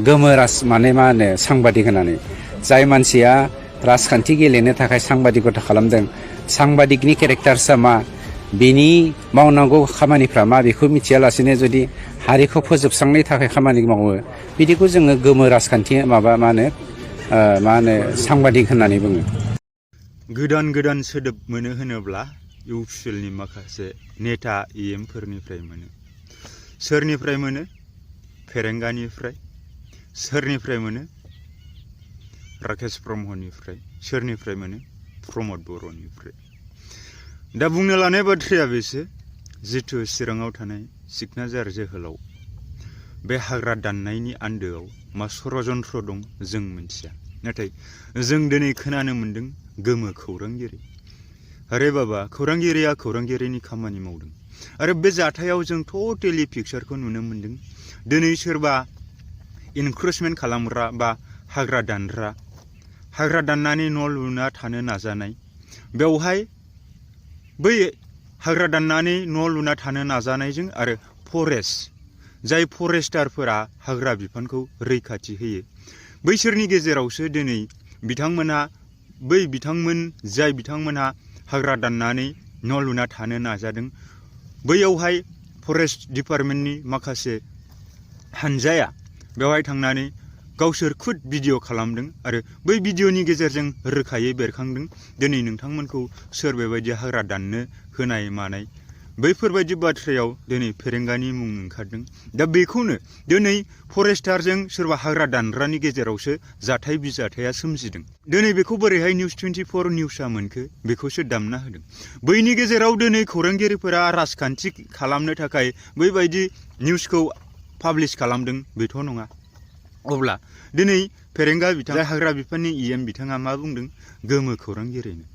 गोमो माने मा होनो सांबादिक होननानै जाय मानसिया राजखान्थि गेलेनो थाखाय सांबादिकता खालामदों सांबादिकनि केरेक्टार्सआ मा बिनि मावनांगौ खामानिफ्रा मा बेखौ मिथियालासेनो जुदि हारिखौ फोजोबस्रांनो थाखाय खामानि मावो बिदिखौ जोङो गोमो राजखान्थि मा होनो सांबादिक होननानै बुङो। गोदान गोदान सोदोब मोनो होनोब्ला इउपिएलनि माखासे नेता इएमफोरनिफ्राय मोनो। सोरनिफ्राय मोनो? फेरेंगानिफ्राय। सोरनिफ्राय मोनो? राकेश ब्रह्मनिफ्राय। सोरनिफ्राय मोनो? प्रमद बर'निफ्राय। दा बुंनो लानाय बाथ्राया बेसो जिथु चिराङाव थानाय सिकनाझार जोहोलाव बे हाग्रा दाननायनि आन्दोआव मा षड़यन्त्र दं जों मिथिया, नाथाय जों दिनै खोनानो मोन्दों गोमो खौरांगिरि। अरे बाबा, खौरांगिरिया खौरांगिरिनि खामानि मावदों आरो बे जाथायाव जों टटेलि पिक्सारखौ नुनो मोन्दों। दिनै सोरबा इनक्रुजमेन्ट खालामग्रा बा हाग्रा दाननानै न' लुना थानो नाजानाय, बेवहाय बै हाग्रा दाननानै न' लुना थानो नाजानायजों आरो जाय फरेस्टारफोरा हाग्रा बिफानखौ रैखाथि होयो बैसोरनि गेजेरावसो दिनै जाय बिथांमोनहा हाग्रा दाननानै न' लुना थानो नाजादों बैयावहाय फरेस्ट डिपार्टमेन्टनि माखासे हानजाया बेवहाय थांनानै गावसोर खुद भिडिअ' खालामदों आरो बै भिडिअ'नि गेजेरजों रोखायै बेरखांदों दिनै नोंथांमोनखौ सोर बेबायदि हाग्रा दाननो होनाय मानाय बैफोरबायदि बाथ्रायाव दिनै फेरेंगानि मुं ओंखारदों। दा बेखौनो दिनै फरेस्टारजों सोरबा हाग्रा दानग्रानि गेजेरावसो जाथाय बिजाथाया सोमजिदों। दिनै बेखौ बोरैहाय निउस 24 निउसआ मोनखो बेखौसो दामना होदों। बैनि गेजेराव दिनै खौरांगिरिफोरा राजखान्थि खालामनो थाखाय बैबायदि निउसखौ पाब्लिश खालामदों बेथ' नङा। अब्ला दिनै फेरेंगा बिथाङा हाग्रा बिफाननि इएम बिथाङा मा बुंदों? गोमो खौरांगिरिनो।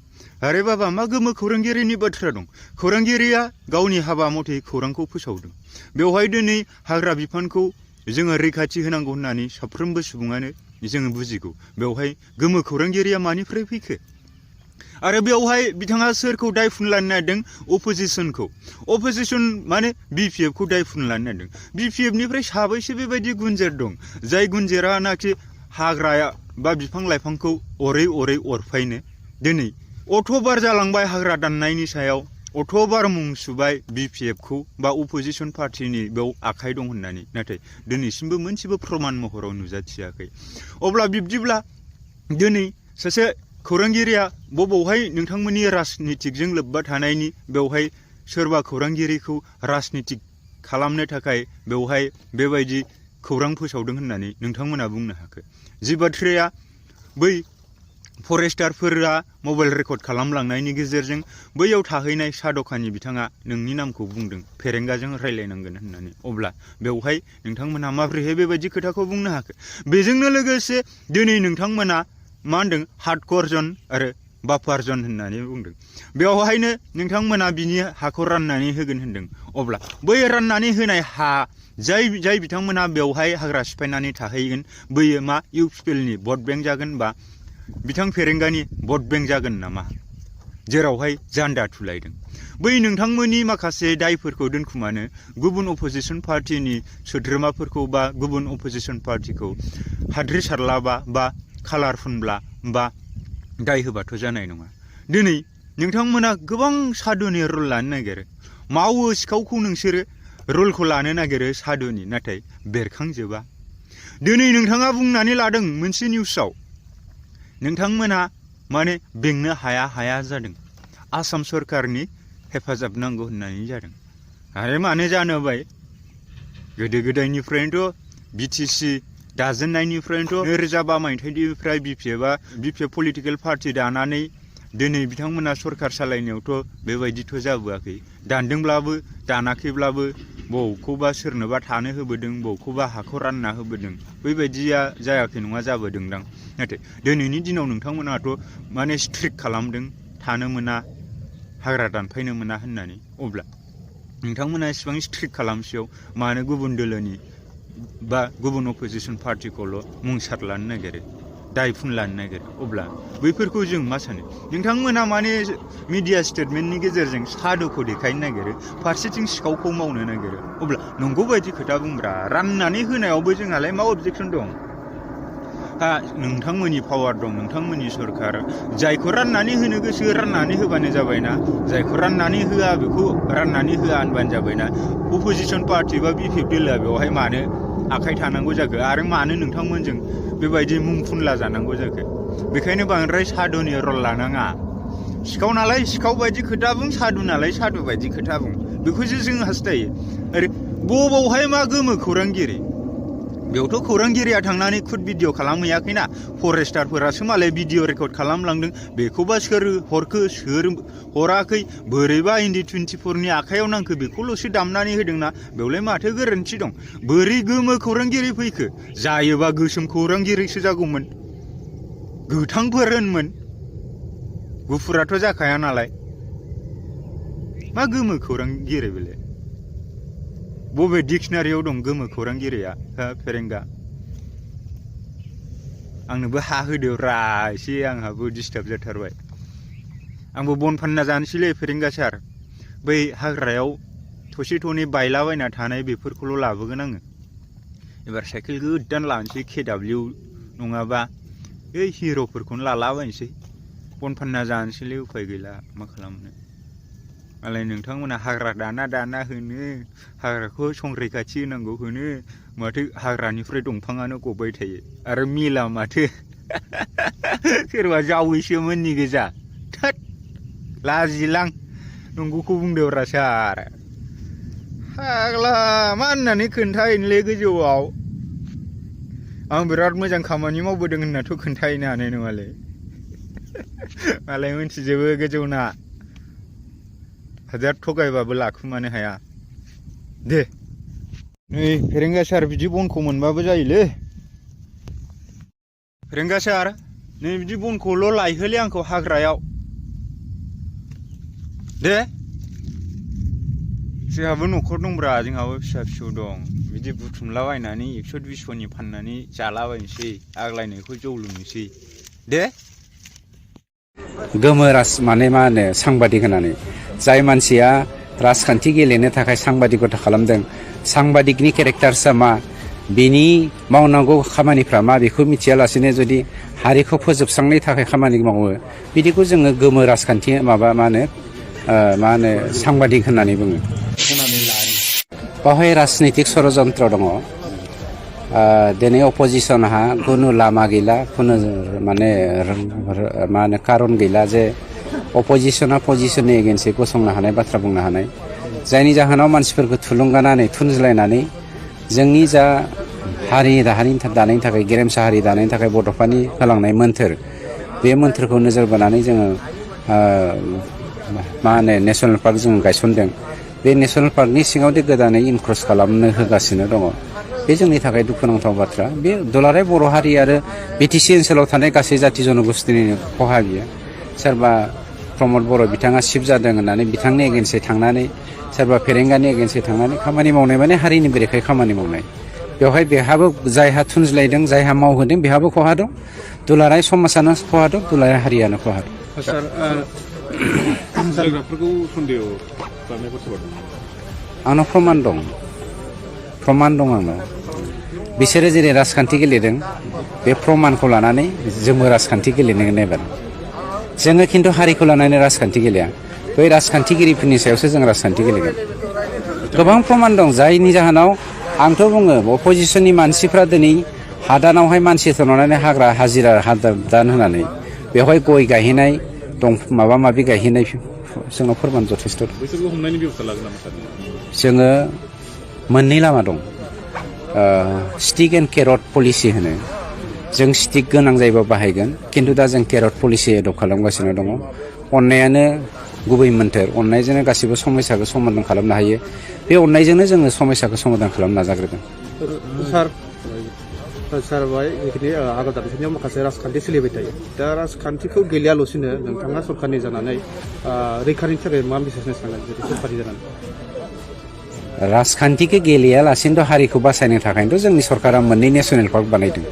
अरे बाबा, मा गोमो खौरांगिरिनि बाथ्रा दं? खौरांगिरिया गावनि हाबा मथे खौरांखौ फोसावदों। बेवहाय दिनै हाग्रा बिफानखौ जोङो रैखाथि होनांगौ होननानै साफ्रोमबो सुबुङानो जोङो बुजिगौ। बेवहाय गोमो खौरांगिरिया मानिफ्राय फैखो? आरो बेवहाय बिथाङा सोरखौ दाय फुनलानो नागिरदों? अपोजिसन माने बिपिएफखौ दाय फुनलानो नागिरदों। बिपिएफनिफ्राय साबैसे बेबायदि गुनजेर दं जाय गुनजेरानाखि हाग्राया बा बिफां लाइफांखौ अरै अरफायनो दिनै अथ'बार जालांबाय हाग्रा दाननायनि सायाव, अथ'बार मुं सुबाय बिपिएफखौ बा अपोजिसन पार्टिनि बेयाव आखाइ दं होननानै, नाथाय दिनैसिमबो मोनसेबो प्रमान महराव नुजाथियाखै। अब्ला बिब्दिब्ला दिनै सासे खौरांगिरिया बबावहाय नोंथांमोननि राजनितिकजों लोब्बा थानायनि बेवहाय सोरबा खौरांगिरिखौ राजनितिक खालामनो थाखाय बेवहाय बेबायदि खौरां फोसावदों होननानै नोंथांमोना बुंनो हाखो? जि बाथ्राया बै फरेस्टारफोरा मबाइल रेकर्ड खालामलांनायनि गेजेरजों बैयाव थाहैनाय साहा दखानि बिथाङा नोंनि नामखौ बुंदों फेरेंगाजों रायलायनांगोन होननानै। अब्ला बेवहाय नोंथांमोनहा माबोरैहाय बेबायदि खोथाखौ बुंनो हाखो? बेजोंनो लोगोसे दिनै नोंथांमोना मा होनदों? हार्डक'र जन आरो बाफार जन होननानै बुंदों। बेवहायनो नोंथांमोना बिनि हाखौ राननानै होगोन होनदों। अब्ला बै राननानै होनाय हा जाय बिथांमोना बेवहाय हाग्रा सिफायनानै थाहैगोन बैयो मा इउपिएलनि भट बेंक जागोन बा बिथां फेरेंगानि भट बेंक जागोन नामा? जेरावहाय जान्दा थुलायदों। बै नोंथांमोननि माखासे दायफोरखौ दोनखुमानो गुबुन अपोजिसन पार्टिनि सोद्रोमाफोरखौ बा गुबुन अपोजिसन पार्टिखौ हाद्रि सारलाबा बा खालार फुनब्ला बा दाय होबाथ' जानाय नङा। दिनै नोंथांमोना गोबां साधुनि रुल लानो नागिरो, मावो सिखावखौ नोंसोरो रुलखौ लानो नागिरो साधुनि, नाथाय बेरखांजोबा। दिनै नोंथाङा बुंनानै लादों मोनसे निउसाव नोंथांमोना माने बेंनो हाया जादों, आसाम सरकारनि हेफाजाब नांगौ होननानै जादों। आरो मानो जानो बाय? गोदो गोदायनिफ्रायनोथ' बिटिसि दाजेननायनिफ्रायनोथ' 2005 मायथाइनिफ्राय बिपिएफ पलिटिकेल पार्टि दानानै दिनै बिथांमोना सरकार सालायनायावथ' बेबायदिथ' जाबोआखै। दानदोंब्लाबो दानाखैब्लाबो बबेखौबा सोरनोबा थानो होबोदों, बबेखौबा हाखौ रानना होबोदों। बेबायदिया जायाखै नङा जाबोदोंदां। नाथाय दिनैनि दिनाव नोंथांमोनाथ' माने स्ट्रिक्ट खालामदों थानो मोना, हाग्रा दानफायनो मोना होननानै। अब्ला नोंथांमोना इसिबां स्ट्रिक्ट खालामसेयाव मानो गुबुन दोलोनि बा गुबुन अपोजिसन पार्टिखौल' मुं सारलानो नागिरो? दायफुन लानो नागिरो अब्ला बैफोरखौ जों मा सानो नोंथांमोना माने मिडिया स्टेटमेन्टनि गेजेरजों साधुखौ देखायनो नागिरो फारसेथिं सिखावखौ मावनो नागिरो अब्ला नंगौ बायदि खोथा बुंब्रा राननानै होनायावबो जोंहालाय मा अबजेक्सन दं नोंथांमोननि पावार दं नोंथांमोननि सरकार जायखौ राननानै होनो गोसो राननानै होबानो जाबायना जायखौ राननानै होआ बेखौ राननानै होआ होनबानो जाबायना अपोजिसन पार्टि बा BPF दोलोआ बेवहाय मानो आखाइ थानांगौ जाखो आरो मानो नोंथांमोनजों बेबायदि मुं फुनला जानांगौ जाखो बेखायनो बांद्राय साधुनि रल लानाङा सिखाव नालाय सिखाव बायदि खोथा बुं साधु नालाय साधु बायदि खोथा बुं बेखौसो जों हास्थायो आरो बबावहाय मा गोमो खौरांगिरि बेयावथ' खौरांगिरिया थांनानै खुद भिडिअ खालामहैयाखैना फरेस्टारफोरासो मालाय भिडिअ रेकर्ड खालामलांदों बेखौबा सोर हरखो सोर हराखै बोरैबा ND24नि आखायाव नांखो बेखौल'सो दामनानै होदोंना बेवलाय माथो गोरोन्थि दं बोरै गोमो खौरांगिरि फैखो जायोबा गोसोम खौरांगिरिसो जागौमोन गोथांफोर होनमोन गुफुराथ' जाखाया नालाय मा गोमो खौरांगिरि बेलाय बबे डिक्सनारियाव दं गोमो खौरांगिरिया फेरेंगा आंनोबो हा होदो रा एसे आंहाबो डिस्टार्ब जाथारबाय आंबो बन फानना जानोसैलै फेरेंगा सार बै हाग्रायाव थसे थनै बायलाबायना थानाय बेफोरखौल' लाबोगोन आङो एबार साइकेल गोदान लानोसै KW नङाबा ओइ हिर'फोरखौनो लालाबायनोसै बन फानना जानोसैलै उफाय गैला मा खालामनो मालाय नोंथांमोना हाग्रा दाना होनो हाग्राखौ संरैखाथि होनांगौ होनो माथो हाग्रानिफ्राय दंफाङानो गबाय थायो आरो मिला माथो सोरबा जावैसोमोननि गोजा थोद लाजिलां नंगौखौ बुंदोब्रा सार फाग्ला मा होननानै खोन्थाहैनोलै गोजौआव आं बिराद मोजां खामानि मावबोदों होननाथ' खोन्थाहैनो हानाय नङालै मालाय मिन्थिजोबो गोजौना हाजार थगायबाबो लाखुमानो हाया दे नै फेरेंगा सार बिदि बनखौ मोनबाबो जायोलै फेरेंगा सार नै बिदि बनखौल' लायहोलै आंखौ हाग्रायाव दे जोंहाबो न'खर दंब्रा जोंहाबो फिसा फिसौ दं बिदि बुथुमलाबायनानै 120नि फाननानै जालाबायनोसै आग्लायनायखौ जौ लोंनोसै दे गोमो माने मा होनो सांबादिक होननानै जाय मानसिया राजखान्थि गेलेनो थाखाय सांबादिकता खालामदों सांबादिकनि केरेक्टार्सआ मा बिनि मावनांगौ खामानिफ्रा मा बेखौ मिथियालासेनो जुदि हारिखौ फोजोबस्रांनो थाखाय खामानि मावो बिदिखौ जोङो गोमो राजखान्थि मा होनो सांबादिक होननानै बुङो बेवहाय राजनितिक षड़यन्त्र दङ दिनै अपोजिसनहा खुनु लामा गैला खुनु माने मा होनो कारन गैला जे अपोजिसना पजिसननि एगेन्स्टै गसंनो हानाय बाथ्रा बुंनो हानाय जायनि जाहोनाव मानसिफोरखौ थुलुंगानानै थुनज्लायनानै जोंनि जा हारि दानायनि थाखाय गेरेमसा हारि दानायनि थाखाय बड'फानि होलांनाय मोन्थोर बे मोन्थोरखौ नोजोर बोनानै जोङो मा होनो नेसनेल पार्क जों गायसनदों बे नेसनेल पार्कनि सिङावदि गोदानै इनक्रस खालामनो होगासिनो दङ बे जोंनि थाखाय दुखुनांथाव बाथ्रा बे दुलाराय बर' हारि आरो BTC ओनसोलाव थानाय गासै जाथि जनगोष्ठीनिनो खहा बियो सोरबा प्रमद बर' बिथाङा सिफ जादों होननानै बिथांनि एगेन्स्टै थांनानै सोरबा फेरेंगानि एगेन्स्टै थांनानै खामानि मावनाय माने हारिनि बेरेखायै खामानि मावनाय बेवहाय बेहाबो जायहा थुनज्लायदों जायहा मावहोदों बेहाबो खहा दं दुलाराय समाजानो खहा दं दुलाराय हारियानो खहा दं आंनाव प्रमान दं आंनाव बिसोरो जेरै राजखान्थि गेलेदों बे प्रमानखौ लानानै जोंबो राजखान्थि गेलेनो नायबाय जोङो खिन्थु हारिखौ लानानै राजखान्थि गेलेया बै राजखान्थिगिरिफोरनि सायावसो जों राजखान्थि गेलेगोन गोबां प्रमान दं जायनि जाहोनाव आंथ' बुङो अपोजिसननि मानसिफ्रा दिनै हादानावहाय मानसि थननानै हाग्रा हाजिरा हादान होनानै बेवहाय गय गायहैनाय दं माबा माबि गायहैनाय जोंनाव फोरमान जथेस्थ' दं जोङो मोननै लामा दं स्टिक एन्ड केरट पलिसि होनो जों स्टिक गोनां जायोबा बाहायगोन खिन्थु दा जों केरट पलिसि एडप्ट खालामगासिनो दङ अननायानो गुबै मोन्थोर अननायजोंनो गासिबो समस्याखौ समाधान खालामनो हायो बे अननायजोंनो जोङो समस्याखौ समाधान खालामनो नाजाग्रोदों सार बाय बेखिनि आगोल दानियाव माखासे राजखान्थि सोलिबाय थायो दा राजखान्थिखौ गेलेयाल'सिनो नोंथाङा सरकारनि जानानै रैखानि थाखाय मा मेसेज होनो सानगोन जुदि सरकारनि जानानै राजखान्थिखौ गेलेयालासिनोथ' हारिखौ बासायनो थाखायनोथ' जोंनि सरकारा मोननै नेसनेल पार्क बानायदों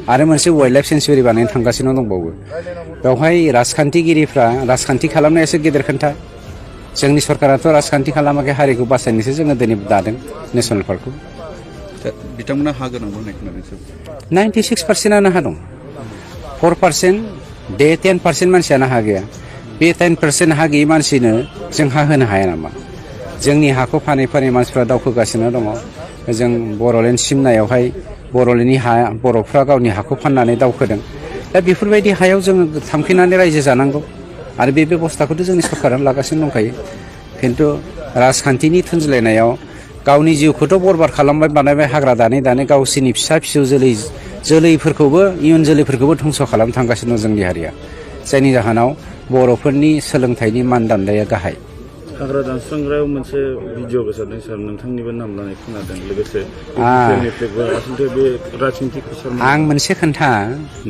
आरो मोनसे वाइल्ड लाइफ सेन्सुरि बानायनो थांगासिनो दंबावो बेवहाय राजखान्थिगिरिफ्रा राजखान्थि खालामनायासो गेदेर खोन्था जोंनि सरकाराथ' राजखान्थि खालामाखै हारिखौ बासायनोसो जोङो दिनै दादों नेसनेल पार्कखौ बिथांमोना हा गोनां होननाय खोनादों 96%आनो हा दं 4% बे 10% मानसियानो हा गैया बे 10% हा गैयि मानसिनो जों हा होनो हाया नामा जोंनि हाखौ फानै फानै मानसिफ्रा दावखोगासिनो दङ जों बर'लेण्ड सिमनायावहाय बर'लेण्डनि हा बर'फ्रा गावनि हाखौ फाननानै दावखोदों दा बेफोरबायदि हायाव जोङो थांफिननानै रायजो जानांगौ आरो बे बेबस्थाखौथ' जोंनि सरकारानो लागासिनो दंखायो खिन्थु राजखान्थिनि थुनज्लायनायाव गावनि जिउखौथ' बरबाद खालामबाय बानायबाय हाग्रा दानै दानै गावसोरनि फिसा फिसौ जोलैफोरखौबो इयुन जोलैफोरखौबो धंस' खालामनो थांगासिनो दं जोंनि हारिया जायनि जाहोनाव बर'फोरनि सोलोंथाइनि मानदान्दाया गाहाय हाग्रा दानस्रांग्रायाव मोनसे भिडिअ गोसारदों सार नोंथांनिबो नाम लानाय खोनादों लोगोसे बे राजनितिक आं मोनसे खोन्था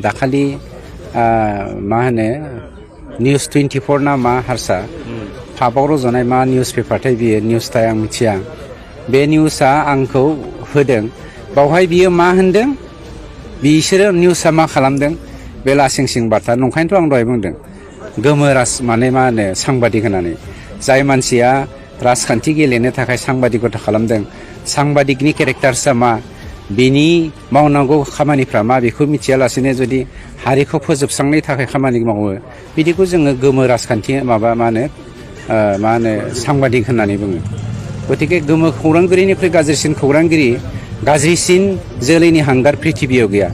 दाखालि मा होनो निउस 24 ना मा हारसा पाबाव रज'नाय मा निउस पेपारथाय बियो निउसथाय आं मिथिया बे निउसआ आंखौ होदों बावहाय बियो मा होनदों बिसोरो निउसआ मा खालामदों बे लासिं सिं बार्ता नंखायनोथ' आं दहाय बुंदों गोमो माने मा होनो सांबादिक होननानै जाय मानसिया राजखान्थि गेलेनो थाखाय सांबादिकता खालामदों सांबादिकनि केरेक्टार्सआ मा बिनि मावनांगौ खामानिफ्रा मा बेखौ मिथियालासेनो जुदि हारिखौ फोजोबस्रांनो थाखाय खामानि मावो बिदिखौ जोङो गोमो राजखान्थि माबा मा होनो सांबादिक होननानै बुङो गतिके गोमो खौरांगिरिनिफ्राय गाज्रिसिन खौरांगिरि गाज्रिसिन जोलैनि हांगार प्रिथिबियाव गैया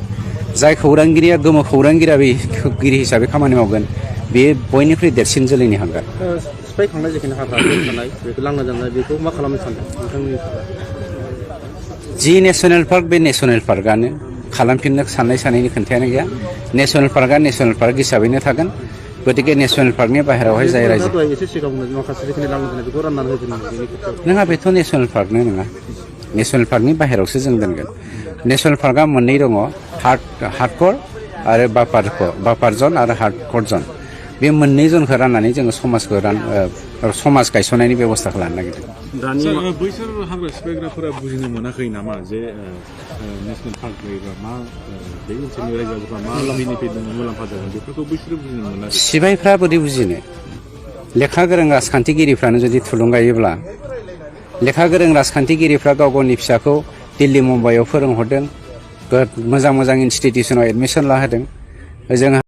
जाय खौरांगिरिया गोमो खौरांगिरि हिसाबै खामानि मावगोन बेयो बयनिख्रुइ देरसिन जोलैनि हांगार सिफायखांनाय जिखिनि हाग्रा थानाय बेखौ लांना जानाय बेखौ मा खालामनो सानदों नोंथांनि जि नेसनेल पार्क बे नेसनेल पार्कआनो खालामफिननो साननायनि खोन्थायानो गैया नेसनेल पार्कआ नेसनेल पार्क हिसाबैनो थागोन गतिके नेसनेल पार्कनि बाहेरायावहाय जाय रायजो एसे सिगाङावनो माखासे जिखिनि लांना जानाय बेखौ राननानै होगोन नङा बेथ' नेसनेल पार्कनो नङा नेसनेल पार्कनि बाहेरायावसो जों दोनगोन नेसनेल पार्कआ मोननै दङ हार्डक'र आरो बाफार जन आरो हार्डक'र जन बे मोननै जनखौ राननानै जोङो समाज गायसननायनि बेब'स्थाखौ लानो नागिरदों बैसोर हाग्रा सिफायग्राफोरा बुजिनो मोनाखै नामा जे नेसनेल पार्क जायोबा मा बे ओनसोलनि रायजोफोरा मा बेनिफिट दङ मुलाम्फा जागोन बेफोरखौ बैसोरो बुजिनो मोनाखै सिबायफ्रा बोरै बुजिनो लेखा गोरों राजखान्थिगिरिफ्रानो जुदि थुलुंगायोब्ला लेखा गोरों राजखान्थिगिरिफ्रा गाव गावनि फिसाखौ दिल्ली मुम्बाइआव फोरोंहरदों मोजां मोजां इनस्टिटिउसनाव एडमिसन लाहोदों जों